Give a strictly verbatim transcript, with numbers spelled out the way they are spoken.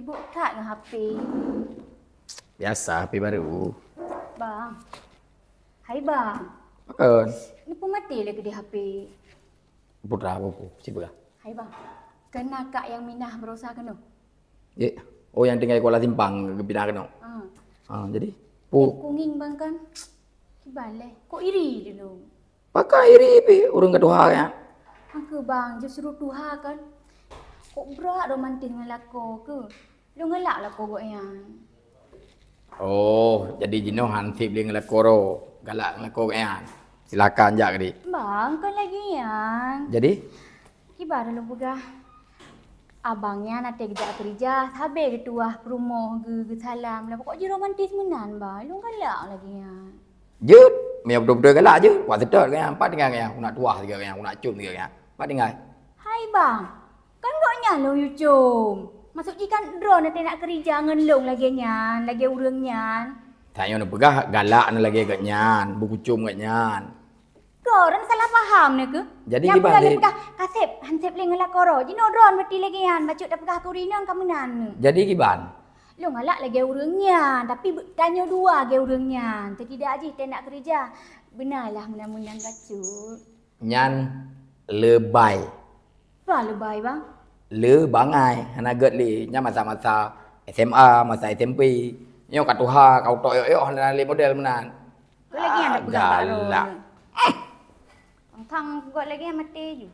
Sibuk that ngon H P. Biasa, H P baru. Bang. Hai bang. Pakon? Ni pun mati lagi di H P. Putra apa pu? Siapa? Hai bang. Kena kak yang minah berusaha kena. Ya. Oh, yang tinggal Kuala Simpang kepindah kena. Ha. Ha, jadi Yang pu kunging bang kan. Kiban leh. Kok iri dulu. Pakai iri pi urang ketuha ya. Angka bang justru tuha kan. Kok berat romantis dengan lako ke? Lu ngelak lako gok nyan. Oh, jadi jinoe hansip lé ngelako ro. Galak ngelako nyan. Silakan jak kadi. Bang kan lagi nyan. Jadi Kiban dulu peugah. Abang nyan até geujak keurija, sabe geutuah peurumoh geu geusalam. Lah pokok jih romantis meunan bang. Lu galak lagi nyan. Jeuet, meunyoe beutôi-beutôi galak jeuet. Wak seutôt keu nyan, pat tinggai keu nyan, aku nak tuah sigoe keu nyan, aku nak cum sigoe keu nyan. Pat tinggai. Hai bang, kan gok nyan lôn yucom. Maksud jih kan droe na nak keurija ngon lôn lagée nyan, lagée ureuëng nyan. Tanyoe neupeugah galak na lagée geuh nyan, beukucom geuh nyan. Kok orang salah paham ni ke? Jadi Nyang kiban peugah deh. Peugah kaseb hanseb lé ngelako ro. Jinoe droe berarti lagi nyan, bacut dah peugah kuri nyan kamu nan. Jadi kiban. Lo ngalak lagi ureuëng nyan, tapi tanyoe dua lagi ureuëng nyan. Tidak jih teh nak kerja. Benalah menang-menang bacut. Nyan lebai. Apa lebai bang? Le bangai, hana gét lé. Nyan masa-masa S M A, masa S M P. Nyoe ka tuha, ka utok yok-yok hana lé model meunan. Kau lagi yang dah pegang tak roh. Galak. Angkang pegang lagi yang mati je.